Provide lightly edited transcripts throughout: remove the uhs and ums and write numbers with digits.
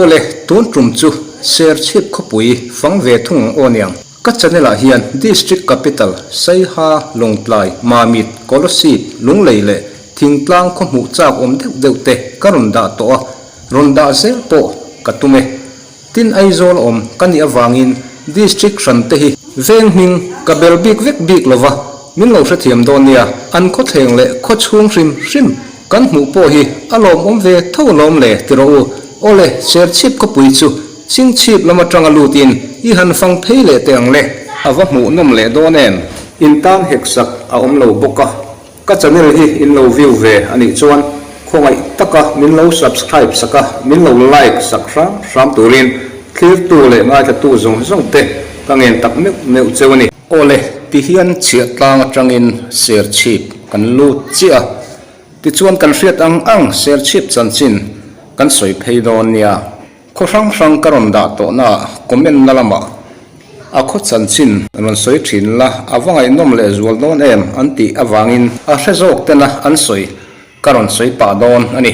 Awle, tun tum chu Serchhip khawpui fang ve thung ang aw niang. Ka channel ah hian District Capital, Saiha, Lawngtlai, Mamit, Kolasib, Lunglei leh Thingtlang khaw hmuh chak awm deuh deuh te ka rawn dah tawh a, rawn dah zel pawh ka tum e. Tin Aizawl awm ka nih avangin District hran te hi veng hming ka bel bik vek bik lova min lo hrethiam dawn nia, an khawthleng leh khaw chhung hrim hrim kan hmuh pawh hi a lawmawm ve tho alawm le ti rawh u. Awle, Serchhip khawpui chu Chingchhip lam atanga lutin i han fang phei leh teh ang le. A va hmuh nawm leh dawn em? In tan hek sak a awm lo bawk a. Ka channel hi in lo view ve a nih chuan khawngaih taka min lo subscribe sak a, min lo like sak hram hram turin thlirtu leh ngaithlatu zawng zawng te ka ngen tak meuh meuh cheu a ni. Awle, ti hian chhiah tlang atangin Serchhip kan lut chiah a, tichuan kan hriat ang ang Serchhip chanchin kan sawi phei dawn nia. Khaw hrang hrang ka rawn dah tawh na comment na lamah a khaw chanchin rawn sawi thin la a va ngaihnawm leh zual dawn em an tih avangin a hre zawk tena an sawi ka rawn sawi pah dawn a ni.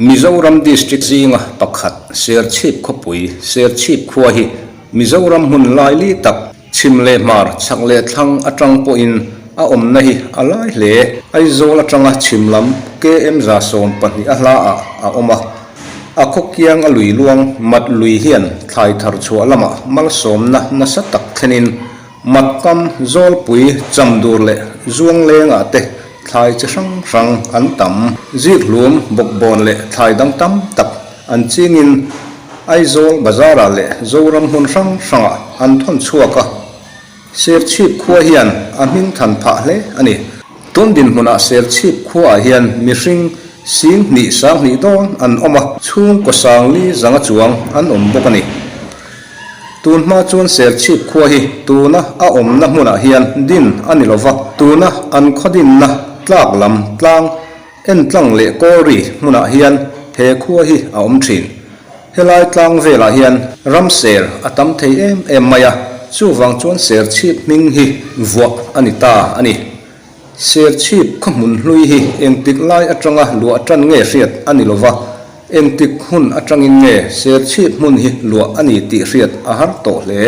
Mizoram District zinga pakhat Serchhip khawpui Serchhip khua hi Mizoram hmun laili tak chhim leh hmar chhak leh thlang atang pawhin a awmna hi a lai hle. Aizawl atanga chhim lam KM 12 a hla ah a awm a. A khawkiang a lui luang mat lui hian thlai thar chhuah lamah malsawmna nasa tak thlenin Matkam, Zawlpui, Chamdur leh Zuanglengah te thlai chi hrang hrang an tam. Zikhlum, Bawkbawn leh thlai dang tam tak an chingin Aizawl bazarah leh Zoram hmun hrang hrangah an thawn chhuak a. Serchhip khua hian a hming than phah hle a ni. Tun dinhmunah Serchhip khuaah hian mihring sing hnih sang hnih dawn an awm a, chhungkaw sang li zanga chuang an awm bawk a ni. Tun hma chuan Serchhip khua hi tuna a awmna hmunah hian din a ni lova, tuna an khaw dinna tlak lam tlang Entlang leh Kawlri hmunah hian he khua hi a awm thin. Helai tlang velah hian ram ser a tam thei em em mai a, chuvang chuan Serchhip hming hi vuah a ni ta a ni. Serchhip khaw hmun hlui hi engtik lai atanga luah tan nge hriat a ni lova, engtik hun atangin nge Serchhip hmun hi luah a ni tih hriat a har tawh hle.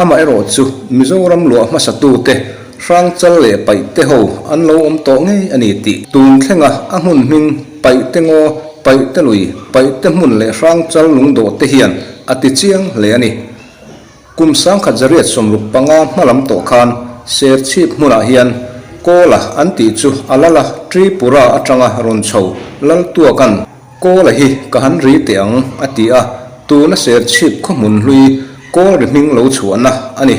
Amaherawh chu Mizoram luah hmasatute Hrangchal leh Paihte ho an lo awm tawh ngei a ni tih tun thlenga a hmun hming Paihte ngaw, Paihte lui, Paihte hmun leh Hrangchal lungdawh te hian a ti chiang hle a ni. Kum 1965 hmalam tawh khan Serchhip hmunah hian Kawla an tih chu a lal a, Tripura atanga rawn chho Laltuakan Kawla hi ka han ri teh ang, a ti a, tuna Serchhip khaw hmun hlui Kawl ri hming lo chhuahna a ni.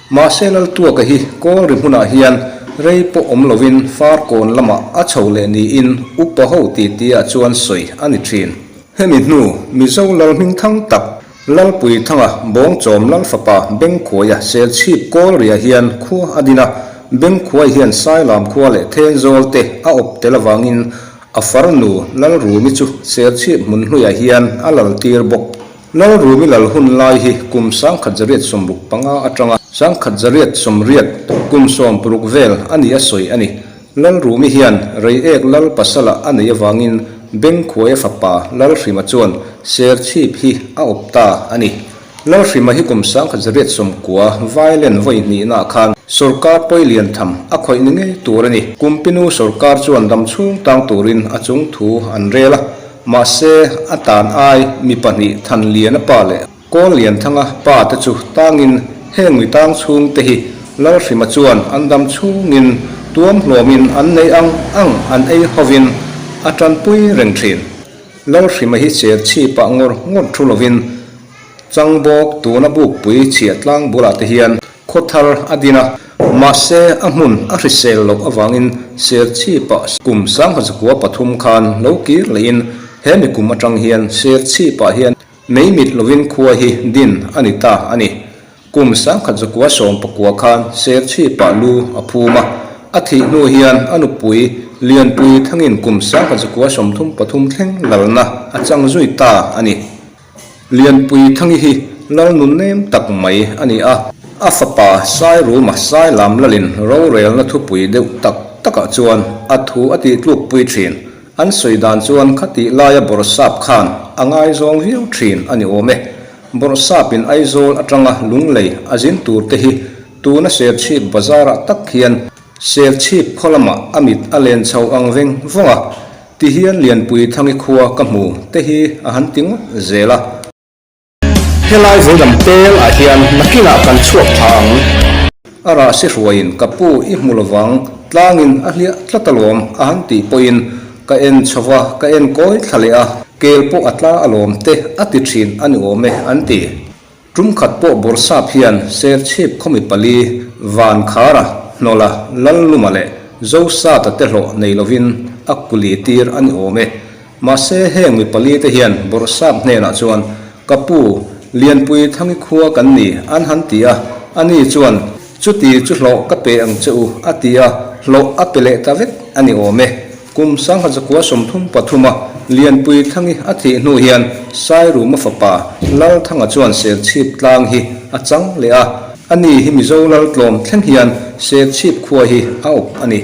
Mahse Laltuaka hi Kawl ri hmunah hian rei pawh awm lovin Farkawn lamah a chho leh niin upa ho titi ah chuan sawi a ni thin. Hemi hnu Mizo lal hming thang tak Lalpui Thanga Bawngchawm Lal fapa Bengkhuaia Serchhip Kawl riah hian khua a din a, Bengkhuai hian Sailam khua leh Thenzawl te a awp tel avangin A farnu Lalrumi chu Serchhip hmun hluiah hian a lal tir bawk. Lalrumi lal hun lai hi kum 1965 atanga 1980 kum 60 vel a ni a sawi a ni. Lalrumi hian Reiek lal pasala a neih avangin Bengkhuaia fapa Lalhrima chuan Serchhip hi a awp ta a ni. Lalhrima hi kum 1990 violent vawi hnihnaah khan sorkar pawi lian tham a khawih ni ngei tur a ni. Kumpinu sorkar chuan dam chhung tang turin a chung thu an rel a, mahse a tan ai mi pahnih Thanliana pa leh Kawllianthanga pa te chu tangin heng mi tang chhung te hi Lalhrima chuan an dam chhungin tuam hlawmin an nei ang ang an ei hovin a tanpui reng thin. Lalhrima hi Serchhipah ngawr ngawr thu lovin Changbawk tuna bukpui chhiah tlang bulah te hian khaw thar a din a, mahse a hmun a hrisel loh avangin Serchhipah kum 1903 khan lo kir lehin he mi kum atang hian Serchhipah hian mei mit lovin khua hi din a ni ta a ni. Kum 1919 khan Serchhipah lu a phum a, a thih hnu hian a nupui Lianpui thangin kum 1933 thleng lalna a chang zui ta a ni. Lianpui Thangi hi lal nun nem tak mai a ni a. A fapa Sairuma Sailam lalin rorelna thupui deuh tak takah chuan a thu a tihtlukpui thin. An sawi dan chuan khatih laia Bawrhsap khan a ngaizawng viau thin a ni awm e. Bawrhsapin Aizawl atanga Lunglei a zin tur te hi tuna Serchhip bazarah tak hian Serchhip khaw lamah a mit a len chho ang veng vawng a, tihian Lianpui Thangi khua ka hmu te hi a han ti ngawt zel a. Helai veilam tel ah hian nakinah kan chhuak tha ang. A rah si hruaiin ka pu i hmu lovang, tlangin a hliah tlat alawm a han tih pawhin ka en chho va, ka en kawi thla leh a, kel pawh a tla alawm te a ti thin a ni awm e an ti. Tum khat pawh Bawrhsap hian Serchhip khawmi pali, Vankhara, Hnawla, Lalluma leh Zosata te hlawh nei lovin a kuli tir a ni awm e. Mahse heng mi palite hian Bawrhsap hnenah chuan, Ka pu, Lianpui Thangi khua kan ni, an han ti a. Ani chuan, Chuti chu hlawh ka pe ang che u, a ti a, hlawh a pe leh ta vek a ni awm e. Kum 1933 a Lianpui Thangi a thih hnu hian Sairuma fapa Lalthanga chuan Serchhip tlang hi a chang leh a, ani hi Mizo lal tlawm thleng hian Serchhip khua hi a awp a ni.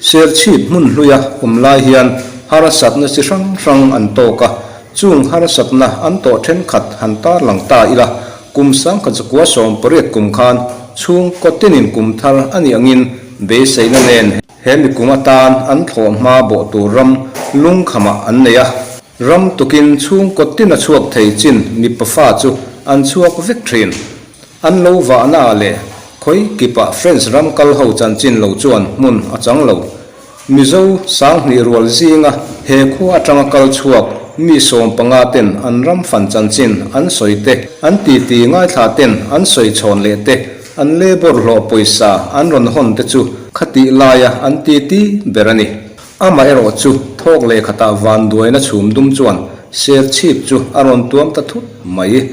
Serchhip hmun hluia awm lai hian harsatna chi hrang hrang an tawk a, chung harsatna an tawh thenkhat han tarlang ta ila, kum 1918 kum khan chhungkaw tinin kum thar a nih angin beiseina nen he mikum atan an thlawh hma bawh tur ram lungkhamah an nei a. Ram tukin chhungkaw tina chhuak thei chin mipa fa chu an chhuak vek thin. An lo vahna ah leh khawi kipah French ram kal ho chanchin lo chuan hmun a chang lo. Mizo sanghnih rual zinga he khua atanga kal chhuak mi 15 ten an ram fan chanchin an sawi te, an titi ngaithla ten an sawi chhawn leh te, an labour hlawh pawisa an rawn hawn te chu khatih laia an titi ber a ni. Amaherawh chu thawk leh khatah vanduaina chhum dum chuan Serchhip chu a rawn tuam ta thut mai.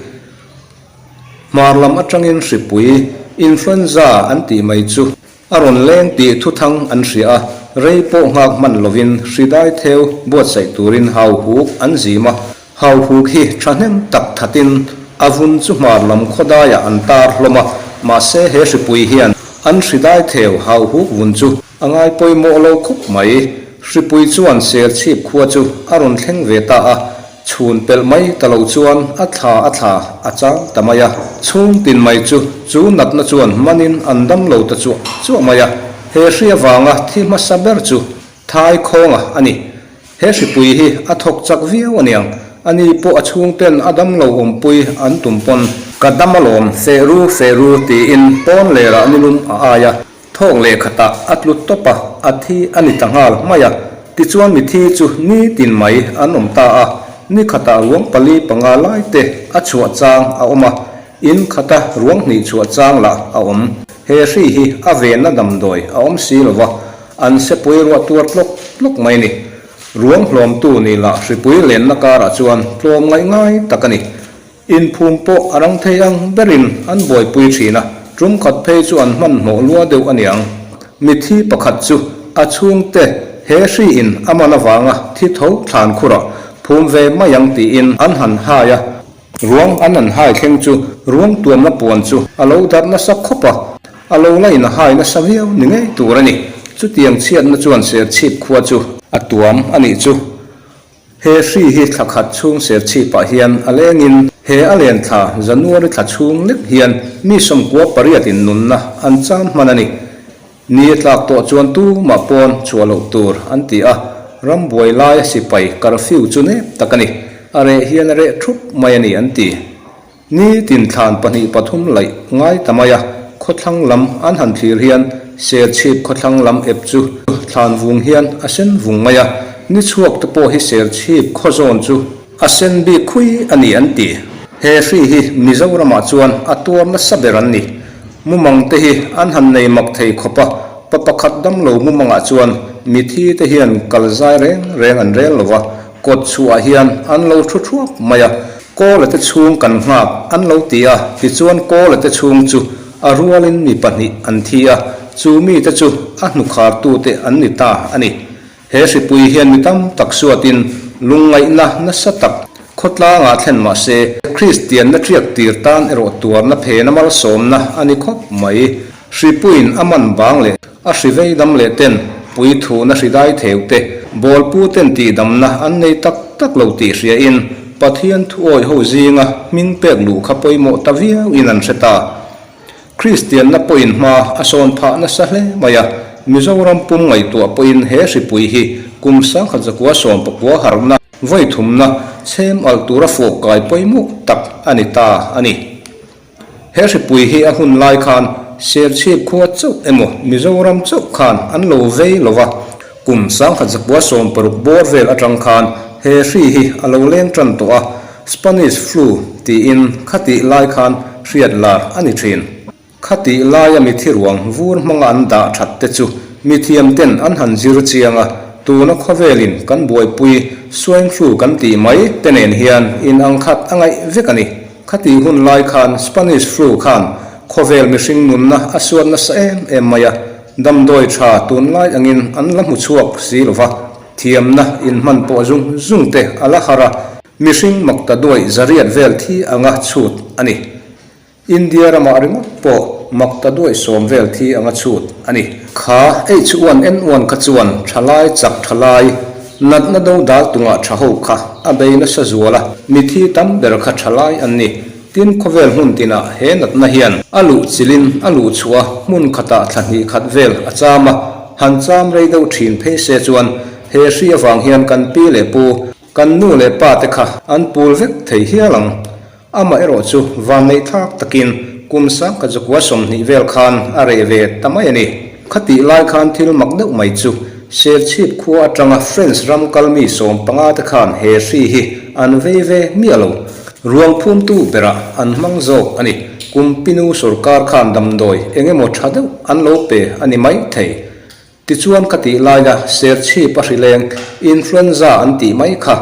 Hmar lam atangin hripui, influenza, an tih mai chu a rawn leng tih thuthang an hria a, rei pawh nghak hman lovin hri dai theu buatsaih turin hauhuk an zim a. Hauhuk hi thahnem tak thatin a vun chu hmar lam khawdaiah an tar hlawm a, mahse he hripui hian an hri dai theu hauhuk vun chu a ngai pawimawh lo khawp mai. Hripui chuan Serchhip khua chu a rawn thleng ve ta a, Chhun pelh mai ta lo chuan a thla a thla a chang ta mai a, chhung tin mai chu chu natna chuan manin an dam lo ta chuah chuah mai a. He hri avanga thi hmasa ber chu Thai khawnga a ni. He hripui hi a thawk chak viau aniang, ani pawh a chhungten a dam lo awmpui an tum pawn. Ka dam alawm, feh ru feh ru tiin pawn lerah nilum a ai a. Thawk leh khatah a tlu tawp a, a thi a ni ta nghal mai a. Tichuan mithi chu nitin mai an awm ta a, ni khatah ruang pali panga lai te a chhuah chang a awm a, in khata ruang hnih chhuah chang lah a awm. He hri hi a venna damdawi a awm si lo va, an sepui ruah tuar tlawk tlawk mai ni. Ruang hlawmtu nih lah hripui lenna karah chuan tlawm ngaih ngai tak a ni. Inphum pawh a rang thei ang berin an buaipui thin a, tum khat phei chu an hmanhmawh lua deuh a niang. Mithi pakhat chu a chhungte he hriin a man avanga thi tho thlan khurah phum ve mai ang tiin an han hai a, ruang an han hai thleng chu ruang tuamna puan chu a lo darh nasa khawp a, a lo la in a hai nasa viau ni ngei tur a ni. Chutiang chhiatna chuan Serchhip khua chu a tuam a nih chu. He hri hi thla khat chhung Serchhipah hian a lengin he a len thla January thla chhung lek hian mi 98 in nunna an cham hman a ni. Ni a tlak tawh chuan tumah pawn chhuah loh tur an ti a, rambuai laia sipai curfew chu nep tak a ni. A reh hian a reh thup mai a ni an ti. Ni tin thlan pahnih pathum laih ngai ta mai a, khawthlang lam an han thlir hian Serchhip khawthlang lam ep chu thlan vung hian a sen vung mai a, ni chhuak te pawh hi Serchhip khaw zawn chu a sen bik khui a ni an ti. He hri hi Mizoramah chuan a tuar nasa ber an ni. Mumang te hi an han nei mak thei khawp a, pa pakhat damlo mumangah chuan mithi te hian kal zai reng reng an rel lo va, kawt chhuah hian an lo thu thuap mai a, Kawla te chhung kan nghak an lo ti a, tichuan Kawla te chhung chu a rualin mi pahnih an thi a, chu mite chu a hnukhartute an ni ta a ni. He hripui hian mi tam tak suatin lungngaihna nasa tak khawtlangah thlen mah se. Kristianna ṭiak tir tan erawh tuarna phena malsawmna a ni khawp mai. Hripuiin a man bang leh a hri vei dam leh ten puithuna hri dai theu te, bawlpu ten tihdamna an nei tak tak lo tih hriain Pathian thuawi ho zinga hming pek luh kha pawimawh ta viauin an hre ta. Kristianna pawhin hma a sawn phah nasa hle mai a, Mizoram pum ngaihtuah pawhin he hripui hi kum 1919 harhna vawi thumna chhem alh tura fawk kai pawimawh tak a ni ta a ni. He hripui hi a hun lai khan Serchhip khua chauh emaw Mizoram chauh khan an lo vei lo va, kum 1960 bawr vel atang khan he hri hi a lo leng tan tawh a, Spanish flu tiin khatih lai khan hriat lar a ni thin. Khatih laia mithi ruang vur hmanga an dah that te chu mithiam ten an han zir chiang a, tuna khawvelin kan buaipui swine flu kan tih mai te nen hian inang khat a ngaih vek a ni. Khatih hun lai khan Spanish flu khan khawvel mihring nunna a suat nasa em em mai a, damdawi tha tunlai angin an la hmu chhuak si lo va, thiamna inhman pawh zung zung te a la har a, Mihring makta duaih zariat vel thi anga chhut a ni. India ramah ringawt pawh makta duaih sawm vel thi anga chhut a ni. Kha H1N1 kha chuan thalai chak thalai, natna do dal tungah tha ho kha a bei nasa zual a, mithi tam ber kha thalai an ni. Tin khawvel hmun tinah he natna hian a luh chilin a luh chhuah a, hmun khatah thla hnih khat vel a cham a, han cham rei deuh thin phei se chuan he hri avang hian kan pi leh pu Kan nu leh pa te kha an pul vek thei hial ang. Amah erawh chu vanneih thlak takin kum sang ka zakua 20 vel khan a reh ve ta mai a ni. Khatih lai khan thil mak deuh mai chu Serchhip khua atanga French ram kal mi 15 te khan he hri hi an vei ve miah lo. Ruang phumtu berah an hmang zawk a ni. Kum pinu sorkar khan damdawi eng emaw tha deuh an lo pe a ni mai thei. Tichuan ka tih laia Serchhip a hrileng, influenza an tih mai kha,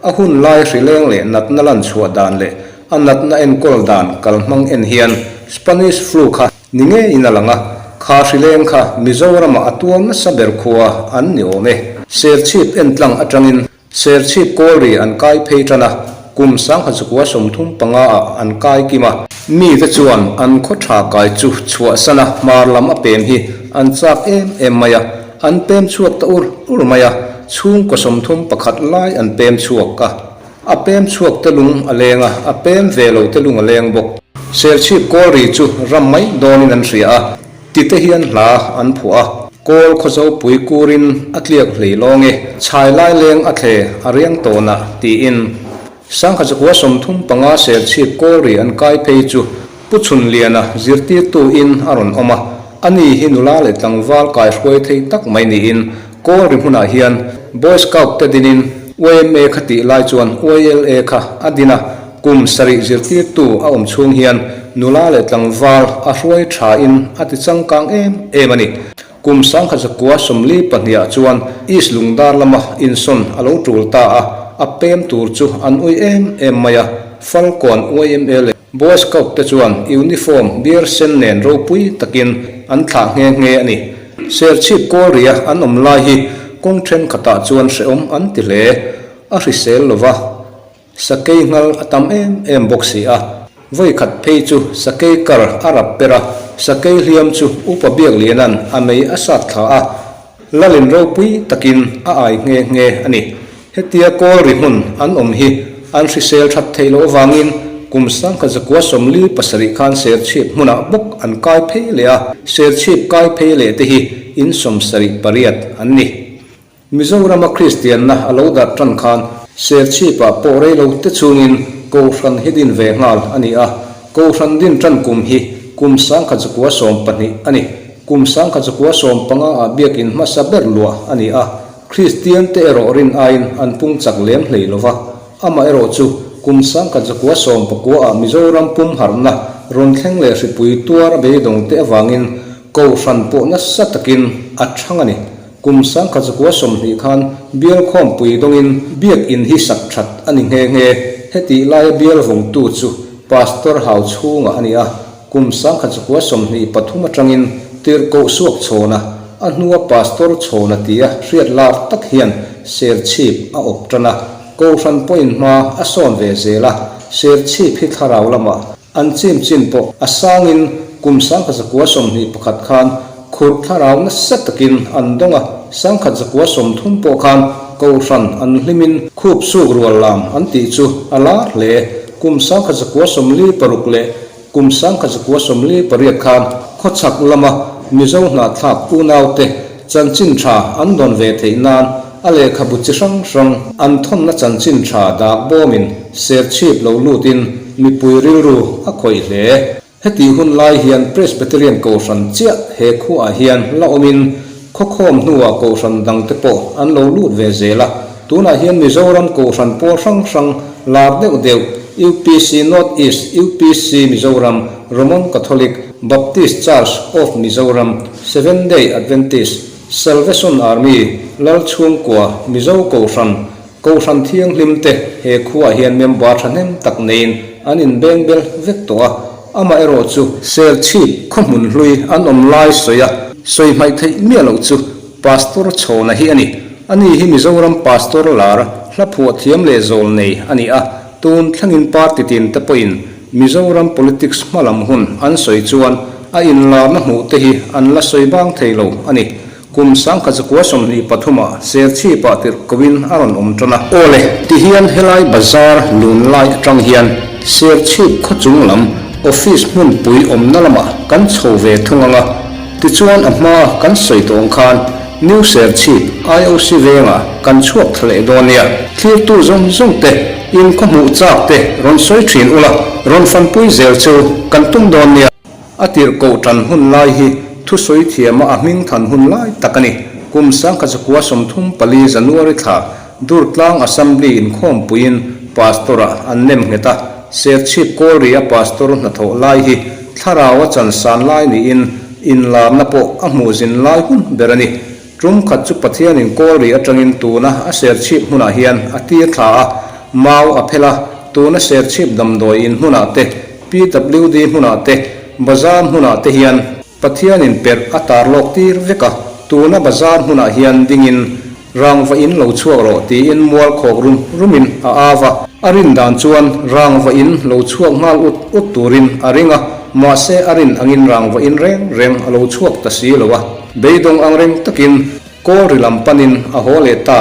a hun lai hrileng leh natna lan chhuah dan leh a natna enkawl dan kalhmang en hian Spanish flu kha ni ngeiin a lang a, kha hrileng kha Mizoramah a tuar nasa ber khua an ni awm e. Serchhip entlang atangin Serchhip Kawlri an kai phei tan a, kum 1935 ah an kai kim a. Mite chuan an khaw tha kai chu chhuahsan a, hmar lam a pem hi an chak em em mai a, an pem chhuak ta ur ur mai a, chhungkaw 31 lai an pem chhuak a. A pem chhuak te lung a leng a, a pem ve lo te lung a leng bawk. Serchhip Kawlri chu ram mai dawnin an hria a. Ti te hian hla an phuah a. Kawl khawzopui kurin a tliak hlei lawng e, chhai lai leng a thle a riang tawn ah tiin. 1935 Serchhip Kawlri an kai phei chu Pu Chhunliana zirtirtu in a rawn awm a, ani hi nula leh tlangval kaihruai thei tak mai niin Kawlri hmunah hian Boy Scout te dinin yma kha tih lai chuan YLA kha a din a, kum sarih zirtirtu a awm chhung hian nula leh tlangval a hruai thain a ti changkang em em a ni. Kum 1942 ah chuan East Lungdar lama insawn a lo tul ta a, a pem tur chu an ui em em mai a, Falkawn yma leh Boy Scout te chuan uniform biar sen nen ropui takin an thlah nghe nghe a ni. Serchhip Kawlria an awm lai hi kawng thenkhatah chuan hrehawm an ti hle. A hrisel lo va, sakei nghal a tam em em bawk si a. Vawi khat phei chu sakei kar a rap per a, sakei hliam chu Upa Biakliana'n a mei a sat thla a, Lalin ropui takin a ai nghe nghe a ni. Hetia kawl ri hmun an awm hi an hrisel that theih loh avangin kum 1947 khan Serchhip hmunah bawk an kai phei leh a, Serchhip kai phei leh te hi in 78 an ni. Mizorama Kristianna a lo darh tan khan Serchhipah pawh rei lo te chungin Kohhran hi din ve nghal a ni a, Kohhran din tan kum hi kum 1912 a ni. Kum 1915 ah biakin hmasa ber luah a ni a, Kristian te erawh rin aiin an pung chak lem hlei lo va, amaherawh chu kum 1919 ah Mizoram pum harhna rawn thleng leh hripui tuar a beidawng te avangin Kohhran pawh nasa takin a chhang a ni. Kum 1920 khan bial khawmpui dawngin biak in hi sak that a ni nghe nghe. Hetih laia bial vawngtu chu Pastor Hau chhungah a ni a. Kum 1923 atangin tirhkoh suak chhawna, a hnua Pastor chhawna tia hriat lar tak hian Serchhip a awp tan a, Kohhran pawhin hma a sawn ve zel a. Serchhip hi thlarau lamah an chim chin pawh a sangin kum 1921 khan khurh thlarau nasa takin an dawng a, 1930 pawh khan Kohhran an hlimin khup suk rual lam an tih chu a lar hle. Kum 1946 leh Kum 1948 khan khawchhak lama Mizo hnahthlak unaute chanchin tha an dawn ve theih nan a lehkhabu chi hrang hrang an thawnna chanchin tha dak bawmin Serchhip lo lutin mipui rilru a khawih hle. Hetih hun lai hian Presbyterian Kohhran chiah he khuaah hian la awmin Khawkhawm hnuah Kohhran dangte pawh an lo lut ve zel a, tunah hian Mizoram Kohhran pawl hrang hrang lar deuh deuh, UPC North East, UPC Mizoram, Roman Catholic, Baptist Church of Mizoram, Seventh Day Adventist, Salvation Army, Lalchhungkua, Mizo Kohhran, Kohhran Thianghlim te he khuaah hian member thahnem tak neiin an inbeng bel vek tawh a, amaherawhchu Serchhip khaw hmun hlui an awm lai sawi a, sawi hmaih theih miah loh chu Pastor Chhawna hi a ni. Ani hi Mizoram Pastor lar hla phuah thiam leh zawl nei a ni a, tun thlengin party tin te pawhin Mizoram politics hma lam hun an sawi chuan a inlarna hmuh te hi an la sawi bang thei lo a ni. Kum 1923 ah Serchhip ah tirh ko in a rawn awm tan a. Awle, ti hian helai bazar lun lai atang hian Serchhip khaw chung lam office hmunpui awmna lamah kan chho ve thung ang a, tichuan a hma kan sawi tawh ang khan New Serchhip IOC vengah kan chhuak thla leh dawn nia. Thlirtu zawng zawng te, in khaw hmuh chak te rawn sawi thin ula, rawn fanpui zel chu kan tum dawn nia. A tirh koh tan hun lai hi thusawi thiama a hming than hun lai tak a ni. Kum 1934 January thla Durtlang Assembly inkhawmpuiin Pastor-ah an nem nghet a, Serchhip Kawlri-a Pastor hnathawh lai hi thlarau a chansan lai niin inlarna pawh a hmuh zin lai hun ber a ni. Tum khat chu Pathianin Kawlri atangin tuna a Serchhip hmunah hian a tir thla a, mau a phel a, tuna Serchhip damdawi in hmunah te PWD hmunah te, bazar hmunah te hian Pathianin perh a tar lawk tir vek a, tuna bazar hmunah hian dingin rangva in lo chhuak rawh tiin mual khawk rum rumin a au a. A rin dan chuan rangva in lo chhuak nghal ut ut turin a ring a, mahse a rin angin rangva in reng reng a lo chhuak ta si lo a, beidawng ang reng takin kawl ri lam panin a haw leh ta.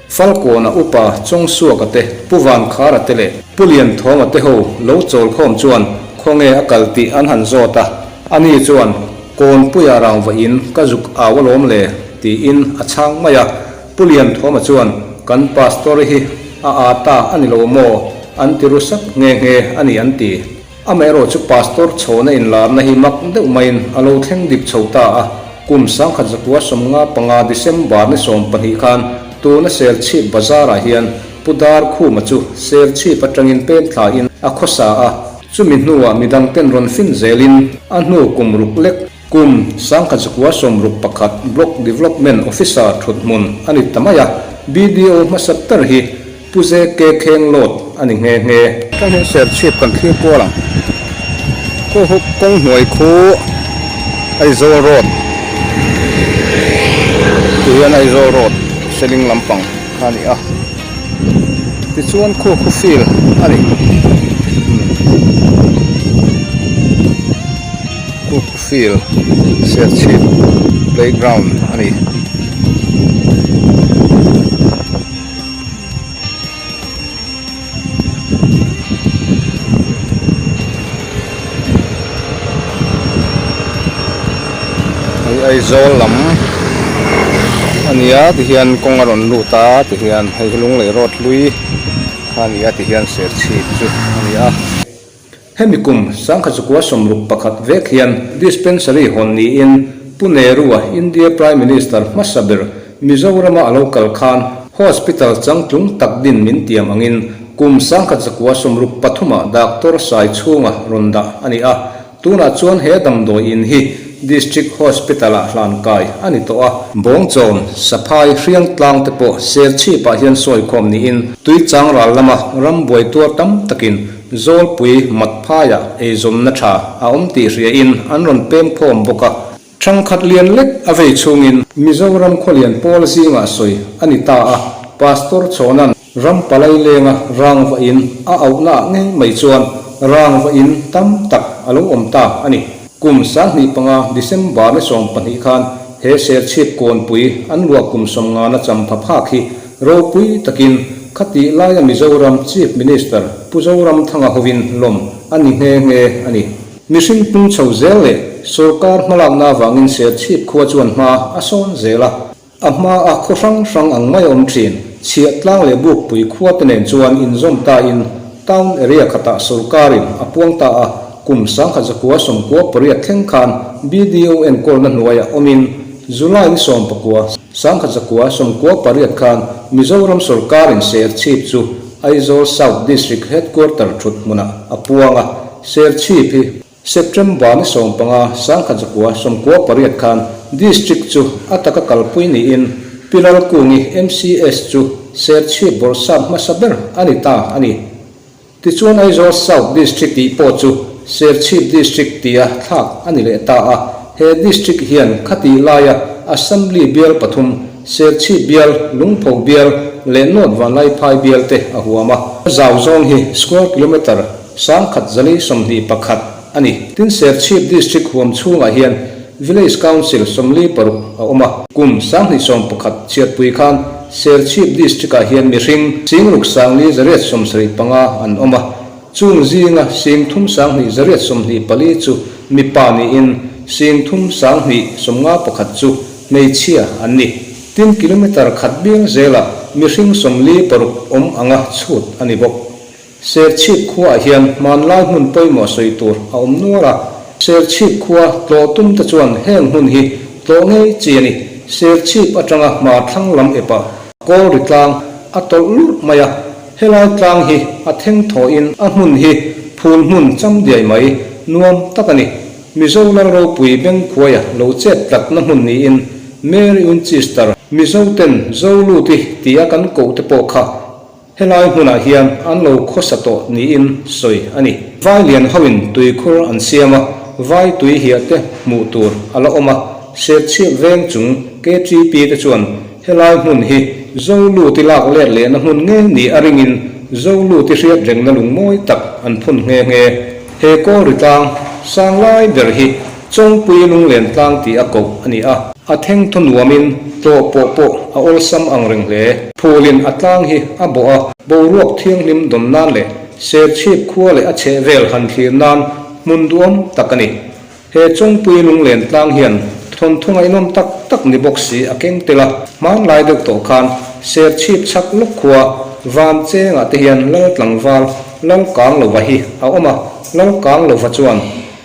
Falkawna upa Chawngsuaka te, Pu Vankhara te leh Pu Lianthawma te ho lo chawlkhawm chuan khawnge a kal tih an han zawt a, ani chuan, Kawnpuia rangva in ka zuk au alawm le, tiin a chhang mai a. Pu Lianthawma chuan, Kan Pastor hi a aa ta a ni lo maw? an ti ru sap nghe nghe a ni an ti. Amaherawh chu Pastor chhawna inlarna hi mak deuh maiin a lo thleng dip chho ta a, kum 1955 December ni 12 khan tuna Serchhip Bazar-ah hian Pu Darkhuma chu Serchhip atangin pem thlain a khawsa a, chumi hnuah midangten rawn fin zelin a hnu kum ruk lek kum 1961 Block Development Officer thuthmun a ni ta mai a, BDO hmasa ber hi Pu ZK Khenglawt a ni nghe nghe. Tang hian Serchhip kan thlir kual ang. Khu khu kawng hnuai khu Aizawl road ti hian Aizawl road Seling lampang kha a ni a. Tichuan khu khu field a ni. Khu khu field Serchhip playground a ni. Hei Aizawl lam a ni a tihian kawng a rawn lut a tihian hei hi Lunglei road hlui kha a ni a tihian Serchhip chu a ni a. Hemi kum 1961 vek hian dispensary hawn niin Pu Nehru-a India Prime Minister hmasa ber Mizorama a lo kal khan hospital changtlung tak din min tiam angin kum 1963 ah Doctor Sai chhunga rawn dah a ni a. Tunah chuan he damdawi in hi District Hospital ah hlan kai a ni tawh a. Bawngchawn, Saphai, Hriangtlang te pawh Serchhip ah hian sawikhawm niin Tuichangral lama rambuai tuar tam takin Zawlpui Matphaiah eizawnna tha a awm tih hriain an rawn pem khawm bawk a. Thangkhat lian lek a vei chhungin Mizoram khawlian pawl zingah sawi a ni ta a, Pastor Chhawna'n. Ram palai lenga rangva in a auhna ah ngei mai chuan rangva in tam tak a lo awm ta a ni. Kum 2005 December ni 12 khan he Serchhip kawnpui an luah kum sawmngana champha phak hi ropui takin khatih laia Mizoram Chief Minister Pu Zoramthanga hovin lawm a ni nghe nghe a ni. Mihring pung chho zel leh sorkar hmalakna avangin Serchhip khua chuan hma a sawn zel a. A hma a khaw hrang hrang ang mai a awm thin. Chhiah tlang leh Bukpui khua te nen chuan inzawm ta in town area khatah sorkarin a puang ta a, kum 1998 thleng khan BDO enkawlna hnuaiah awmin July ni 19, 1998 khan Mizoram sorkarin Serchhip chu Aizawl South District Headquarter thut hmunah a puang a, Serchhip hi September ni 15, 1998 khan District chu a taka kalpui niin Pi Lalkungi MCS chu Serchhip bawrhsap hmasa ber a ni ta a ni. Tichuan Aizawl South District tih pawh chu Serchhip District tia thlak a ni leh ta a, he District hian khatih laia Assembly bial pathum, Serchhip bial, Lungpho bial leh North Vanlaiphai bial te a huam a. A zau zawng hi square kilometre 1021 a ni. Tin, Serchhip District huam chhungah hian Village Council 46 a awm a. Kum 2011 chhiatpui khan Serchhip District-ah hian mihring 64,875 an awm a. Chung zinga 3,224 chu mipa niin 3,251 chu hmeichhia an ni. Tin, kilometre khat bial zelah mihring 46 awm anga chhut a ni bawk. Serchhip khuaah hian hmanlai hmun pawimawh sawi tur a awm nual a, Serchhip khua tlawh tum te chuan heng hmun hi tlawh ngei chi a ni. Serchhip atanga hma thlang lam epah Kawlri tlang a tawlh lurh mai a, helai tlang hi a theng thawhin a hmun hi phul hmun cham diai mai nuam tak a ni. Mizo lal ropui Bengkhuaia lo chet tlatna hmun niin Mary Winchester, Mizo ten Zoluti tia kan koh te pawh kha Helai hmunah hian an lo khawsa tawh niin sawi a ni. Vai lian hoin tuikhur an siam a, vai tui hiah te hmuh tur a la awm a, Serchhip veng chung KTP te chuan helai hmun hi Zoluti lak let lehna hmun ngei ni a ringin Zoluti hriat rengna lungmawi tak an phun nghe nghe. He Kawlri tlang sang lai ber hi Chawngpui lunglen tlang tih a koh a ni a. A thengthaw nuamin tlawh pawh pawh a awlsam ang reng hle. Phulin a tlang hi a bawh a, boruak thianghlim dawn nan leh Serchhip khua leh a chhehvel han thlir nan hmun duhawm tak a ni. He Chawngpui lunglen tlang hian thawnthu ngaihnawm tak tak ni bawk si a keng tel a, hmanlai deuh tawh khan Serchhip chhak lawk khua Van chengah te hian Lal tlangval Lalkanglova hi a awm a, Lalkanglova chuan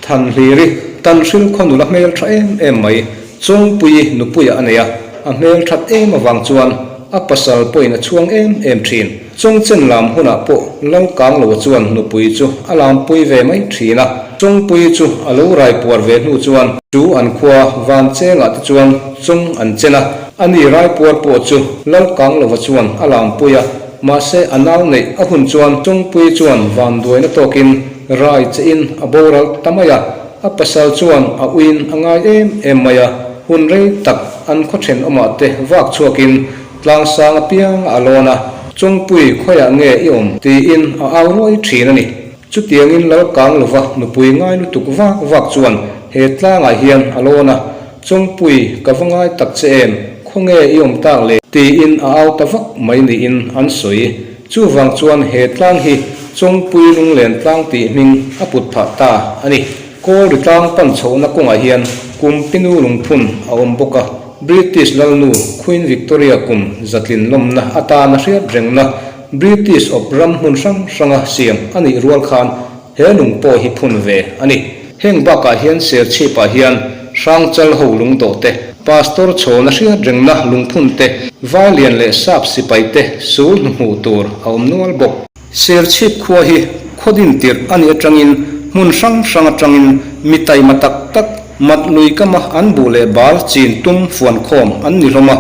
Thanhliri, Tanhril khaw nula hmel tha em em mai, Chawngpuii nupuia a nei a, a hmel that em avang chuan a pasal pawhin a chhuang em em thin. Chawngchen lam hunah pawh Lalkangloa chuan nupui chu a lampui ve mai thin a, Chawngpuii chu a lo raipuar ve hnu chuan chu an khua Vanchengah te chuan chawng an chen a, ani raipuar pawh chu Lalkanglova chuan a lampui a, mahse a nau neih a hun chuan Chawngpuii chuan vanduaina tawkin Rai che in a boral ta mai a, a pasal chuan a uiin a ngai em em mai a, hun rei tak an khaw thenawmah te vak chhuakin tlangsang apiang a lawn a, Chawngpui khawiah nge i awm? tiin a au ruai thin a ni. Chutiangin Lalkang lova nupui ngai lutuk vak vak chuan he tlangah hian a lawn a, Chawngpui ka va ngai tak che em, khawnge i awm tak le? Tiin a au ta vak mai niin an sawi. Chuvang chuan he tlang hi Chawngpui Lunglen Tlang tih hming a put phah ta a ni. Kawlri tlang pan chhohna kawngah hian Kumpinu lungphun a awm bawk a, British Lalnu Queen Victoria kum zatlin lawmna atana hriat rengna British awp ram hmun hrang hranga siam a nih rual khan He lung pawh hi phun ve a ni. Heng bakah hian Serchhipah hian Hrangchal ho lungdawh te, Pastor chhawna hriat rengna lungphun te, Vailian leh Sap sipai te sul hnu hmuh tur a awm nual bawk. Serchhip khua hi khaw din tirh a nih atangin hmun hrang hrang atangin mi taima tak tak mat lui kama an buh leh bal chin tum fuan khawm an ni hlawm a.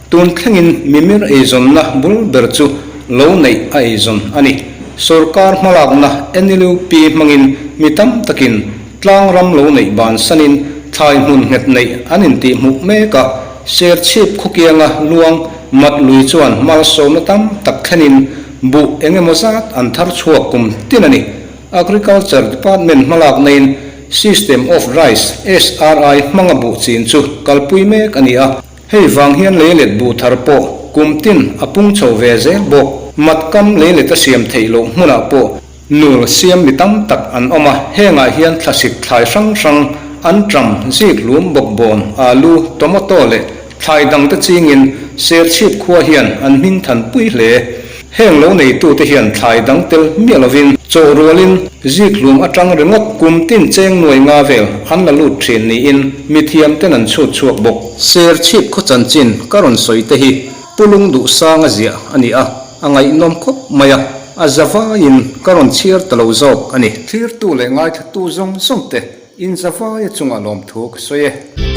Tun thlengin mimir eizawnna bul ber chu lo neih a eizawn a ni. Sorkar hmalakna NLUP hmangin mi tam takin tlang ram lo neih bansanin thlai hmun nghet neih an intihhmuh mek a, Serchhip khawkianga luang. Mat lui chuan malsawmna tam tak thlenin buh eng emaw zat an thar chhuak kum tin a ni. Agriculture Department hmalakna in System of Rice, SRI, hmanga buh chin chu kalpui mek a ni a. Hei vang hian leilet buh thar pawh kum tin a pung chho ve zel bawk. Mat kam leilet a siam theih loh hmunah pawh Nul siam mi tam tak an awm a, hengah hian thlasik thlai hrang hrang, anṭam, zikhlum, bawkbawn, alu, tomato leh thlai dangte chingin Serchhip khua hian an hming thanpui hle. Heng lo neitute hian thlai dang tel miah lovin chawh rualin zikhlum aṭang ringawt kum tin cheng nuai nga vel an la lut ṭhin niin mithiamten an chhut chhuak bawk. Serchhip khaw chanchin ka rawn sawi te hi Pu Lungduhsanga ziah a ni a, a ngaihnawm khawp mai a, a zavaiin ka rawn chhiar ta lo zawk a ni. Thlirtu leh ngaithlatu zawng zawng te in zavaia chungah lawmthu ka sawi e.